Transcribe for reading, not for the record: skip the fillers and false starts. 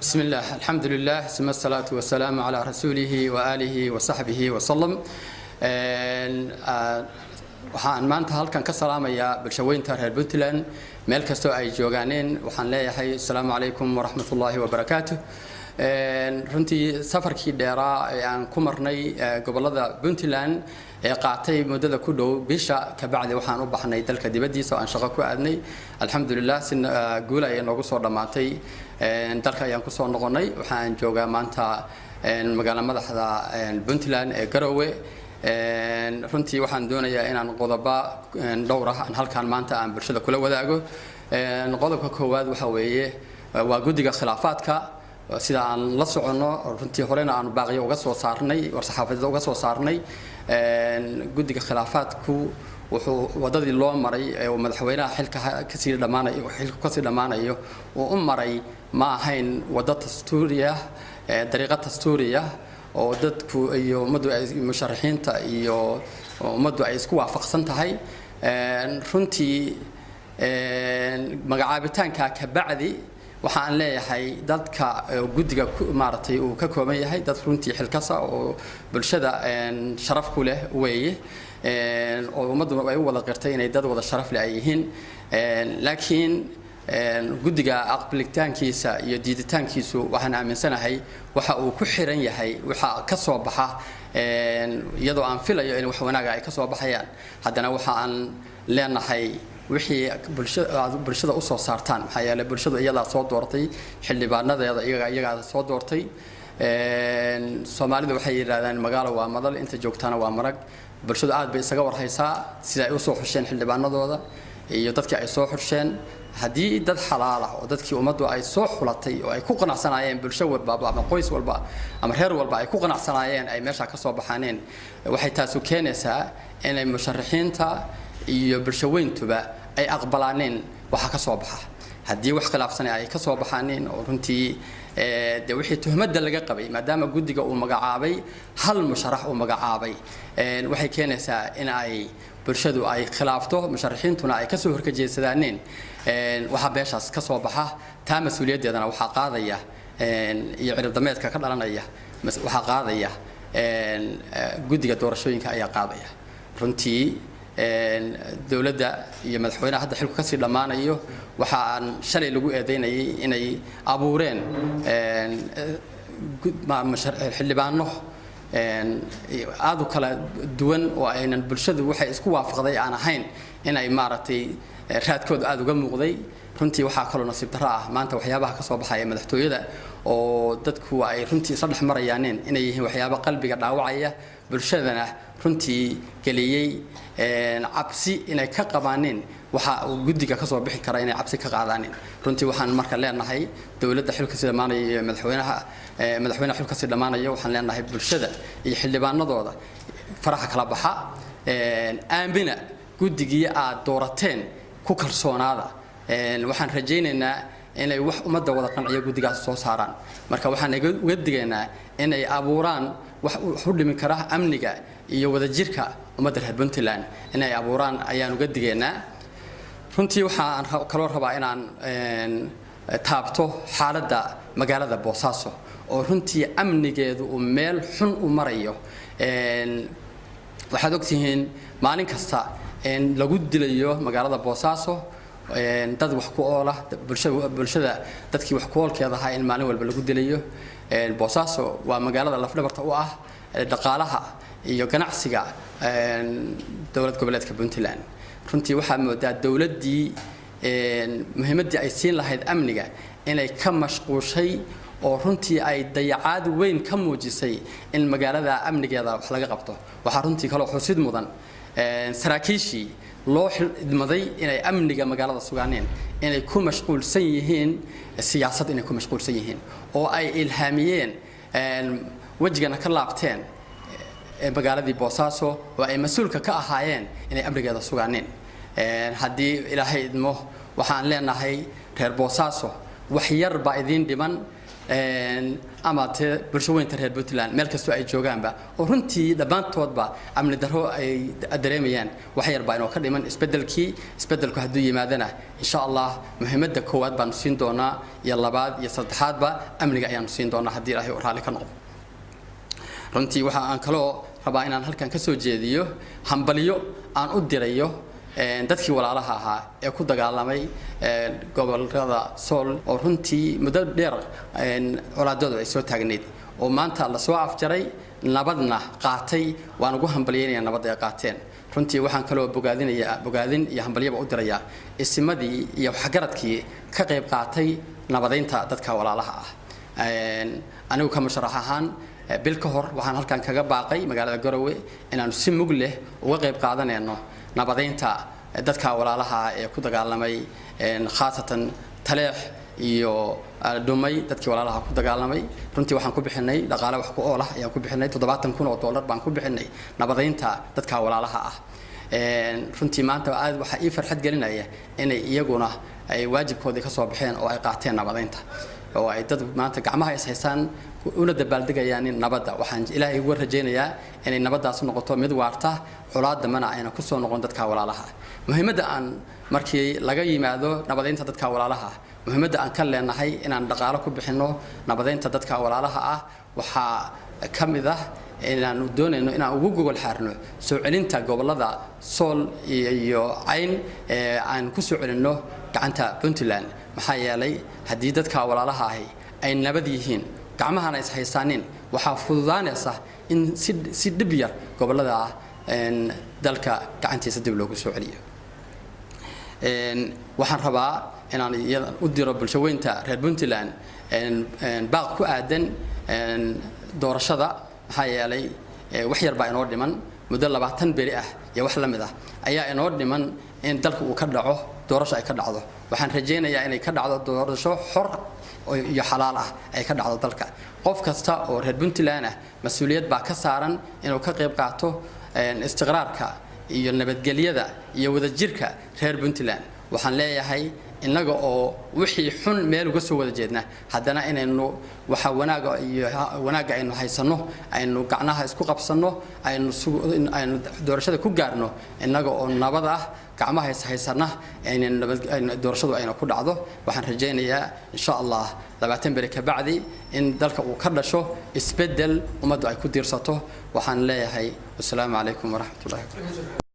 بسم الله، الحمد لله، ثم الصلاة والسلام على رسوله وآله وصحبه وسلم. Waxaan maanta halkan ka salaamayaa bulshaweynta reer Puntland meel kastoo ay joogaaneen. Waxaan leeyahay asalaamu calaykum waraxmat ullaahi wabarakaatu. Runtii safarkii dheeraa ee aan ku marnay gobolada Puntland ee qaatay muddada ku dhow bisha, kabacdi waxaan u baxnay dalka dibaddiisa oo aan shaqo ku aadnay. Alxamdulilah, si guul ayay noogu soo dhammaatay. Dalka ayaan kusoo noqonnay. Waxaan joogaa maanta magaala madaxda Puntland ee Garowe. Runtii waxaan doonayaa inaan qodobo dhowr ah aan halkaan maanta aan bulshada kula wadaago. Qodobka koowaad waxa weeye waa guddiga khilaafaadka. Sida aan la soconno, runtii horena aanu baaqyo uga soo saarnay, war-saxaafadeed uga soo saarnay, guddiga khilaafaadku wuxuu wadadii loo maray ee uu madaxweynaha xilka kasii dhammaanayo, xilku kasii dhammaanayo uu u maray, ma ahayn waddo dastuuri ah, dariiqo dastuuri ah oo dadku iyo ummaddu ay, musharaxiinta iyo ummaddu ay isku waafaqsan tahay. Runtii magacaabitaanka kabacdi waxaan leeyahay dadka guddiga maaragtay uu ka kooban yahay dad runtii xilkasa oo bulshada sharaf ku leh weeye, oo ummaddu ay u wada qirtay inay dad wada sharaf leh ay yihiin. Laakiin guddiga aqbalitaankiisa iyo diiditaankiisu waxaan aaminsanahay waxa uu ku xiran yahay waxa ka soo baxa. Iyadoo aan filayo in wax wanaaga ay ka soo baxayaan, haddana waxa aan leenahay wixii aad bulshada usoo saartaan, maxaa yeelay bulshadu iyadaa soo doortay xildhibaanadeeda, iyaga iyagaa soo doortay. Soomaalidu waxay yidhahdaan magaalo waa madal, inta joogtaana waa marag. Bulshadu aad bay isaga warhaysaa sida ay usoo xusheen xildhibaanadooda iyo dadkii ay soo xusheen. Haddii dad xalaal ah oo dadkii ummaddu ay soo xulatay oo ay ku qanacsanaayeen, bulsho walba ama qoys walba ama reer walba ay ku qanacsanaayeen, ay meesha ka soo baxaaneen, waxay taasu keenaysaa inay musharaxiinta iyo bulsho weyntuba ay aqbalaaneen waxa ka soo baxa. Haddii wax khilaafsan ay ka soo baxaaneen, oo runtii de wixii tuhmadda laga qabay, maadaama guddiga uu magacaabay hal musharax uu magacaabay, waxay keenaysaa in ay bulshadu ay khilaafto, musharaxiintuna ay kasoo horkajeesadaaneen waxaa beeshaas ka soo baxa. Taa mas-uuliyaddeedana waxaa qaadaya iyo ciribdameedka ka dhalanaya waxaa qaadaya guddiga doorashooyinka ayaa qaadaya. Runtii dowladda iyo madaxweynaha hadda xilku kasii dhammaanayo waxa aan shalay lagu eedeynayay inay abuureen xildhibaano aada u kala duwan oo aynan bulshadu waxay isku waafaqday aan ahayn, inay maaragtay raadkooda aada uga muuqday. Runtii waxaa kaloo nasiib darro ah maanta waxyaabaha ka soo baxaya madaxtooyada oo dadku ay runtii isla dhex marayaaneen inay yihiin waxyaabo qalbiga dhaawacaya, bulshadana runtii geliyey cabsi inay ka qabaaneen waxa uu guddiga kasoo bixi kara, inay cabsi ka qaadaaneen. Runtii waxaan marka leenahay dowladda xilka sii dhammaanaya iyo madaxweynaha xilka sii dhammaanaya, waxaan leenahay bulshada iyo xildhibaanadooda faraha kala baxa, aamina guddigii aad doorateen, ku kalsoonaada. Waxaan rajaynaynaa inay wax ummadda wada qanciya guddigaas soo saaraan. Marka waxaan uga digaynaa inay abuuraan wax u dhimi kara amniga iyo wadajirka ummadda reer Puntland inay abuuraan ayaan uga digaynaa. Runtii waxaan kaloo rabaa inaan taabto xaaladda magaalada Boosaaso oo runtii amnigeedu uu meel xun u marayo. Waxaad ogtihiin maalin kasta lagu dilayo magaalada Boosaaso dad wax ku oola bulshada, dadkii wax ku oolkeeda ahaa in maalin walba lagu dilayo. Boosaaso waa magaalada lafdhabarta u ah dhaqaalaha iyo ganacsiga dowlad goboleedka Puntland. Runtii waxaa moodaa dowladdii muhiimaddii ay siin lahayd amniga inay ka mashquushay oo runtii ay dayacaad weyn ka muujisay in magaalada amnigeeda wax laga qabto. Waxaa runtii kaloo xusid mudan saraakiishii loo xidmaday inay amniga magaalada sugaaneen inay ku mashquulsan yihiin siyaasad, inay ku mashquulsan yihiin oo ay ilhaamiyeen, wejigana ka laabteen magaaladii Boosaaso oo ay mas-uulka ka ahaayeen inay amnigeeda sugaaneen. Haddii Ilaahay idmo, waxaan leenahay reer Boosaaso, wax yar baa idiin dhiman. Ama te bulshaweynta reer Puntland meel kastoo ay joogaanba, oo runtii dhammaantoodba amni darro ay dareemayaan, wax yar baa inoo ka dhiman isbedelkii. Isbedelku hadduu yimaadana, insha Allah, muhiimadda koowaad baanu siin doonaa iyo labaad iyo saddexaadba amniga ayaanu siin doonaa, haddii Ilaahay uu raalli ka noqdo. Runtii waxa aan kaloo rabaa inaan halkan ka soo jeediyo hambalyo aan u dirayo dadkii walaalaha ahaa ee ku dagaalamay gobolada Sool, oo runtii muddo dheer colaadoodu ay soo taagnayd, oo maanta lasoo afjaray, nabadna qaatay. Waan ugu hambalyeynaya nabadda ay qaateen. Runtii waxaan kaloo bogaadinayaa, bogaadin iyo hambalyaba u dirayaa isimadii iyo waxgaradkii ka qayb qaatay nabadeynta dadka walaalaha ah. Anigu ka musharax ahaan, bil ka hor waxaan halkan kaga baaqay magaalada Garowe inaanu si mug leh uga qayb qaadanayno nabadeynta dadka walaalaha ah ee ku dagaalamay, khaasatan Taleex iyo Dhumay, dadkii walaalaha ku dagaalamay. Runtii waxaan ku bixinay dhaqaale wax ku ool ah ayaan ku bixinay. $70,000 baan ku bixinay nabadeynta dadka walaalaha ah. Runtii maanta aad waxaa ii farxad gelinaya inay iyaguna ay waajibkoodii ka soo baxeen oo ay qaateen nabadeynta, oo ay dad maanta gacmaha is haystaan una dabaaldegayaan in nabadda. Waxaan Ilaahay uga rajaynayaa inay nabaddaas noqoto mid waarta, colaadamana ayna kusoo noqon dadka walaalaha. Muhiimadda aan markii laga yimaado nabadeynta dadka walaalaha ah, muhiimadda aan ka leenahay inaan dhaqaalo ku bixinno nabadeynta dadka walaalaha ah waxaa ka mid ah inaanu doonayno inaan ugu gogol xaarno soo celinta gobolada Sool iyo Cayn aan ku soo celinno gacanta Puntland. Maxaa yeelay, haddii dadka walaalaha ahi ay nabad yihiin, gacmahana is haysaanin, waxaa fududaanaysa in si dhib yar gobolada dalka gacantiisa dib loogu soo celiyo. Waxaan rabaa inaan iyada u diro bulshaweynta reer Puntland baaq ku aadan doorashada. Maxaa yeelay, wax yar baa inoo dhiman, muddo 20 beri ah iyo wax la mid ah ayaa inoo dhiman in dalka uu ka dhaco doorasho ay ka dhacdo. Waxaan rajaynayaa inay ka dhacdo doorasho xor iyo xalaal ah ay ka dhacdo dalka. Qof kasta oo reer Puntland ah mas-uuliyad baa ka saaran inuu ka qayb qaato istiqraarka iyo nabadgelyada iyo wadajirka reer Puntland. Waxaan leeyahay, innaga oo wixii xun meel uga soo wada jeedna, haddana inaynu waxa wanaaga iyo wanaagga aynu haysanno aynu gacnaha isku qabsanno, aynu doorashada ku gaarno innaga oo nabad ah, gacmaha is haysana, aynu doorashadu ayna ku dhacdo. Waxaan rajaynayaa, insha Allah, 20 beri ka bacdi in dalka uu ka dhasho isbeddel ummaddu ay ku diirsato. Waxaan leeyahay, wasalaamu calaykum waraxmatullahi wabarakatu.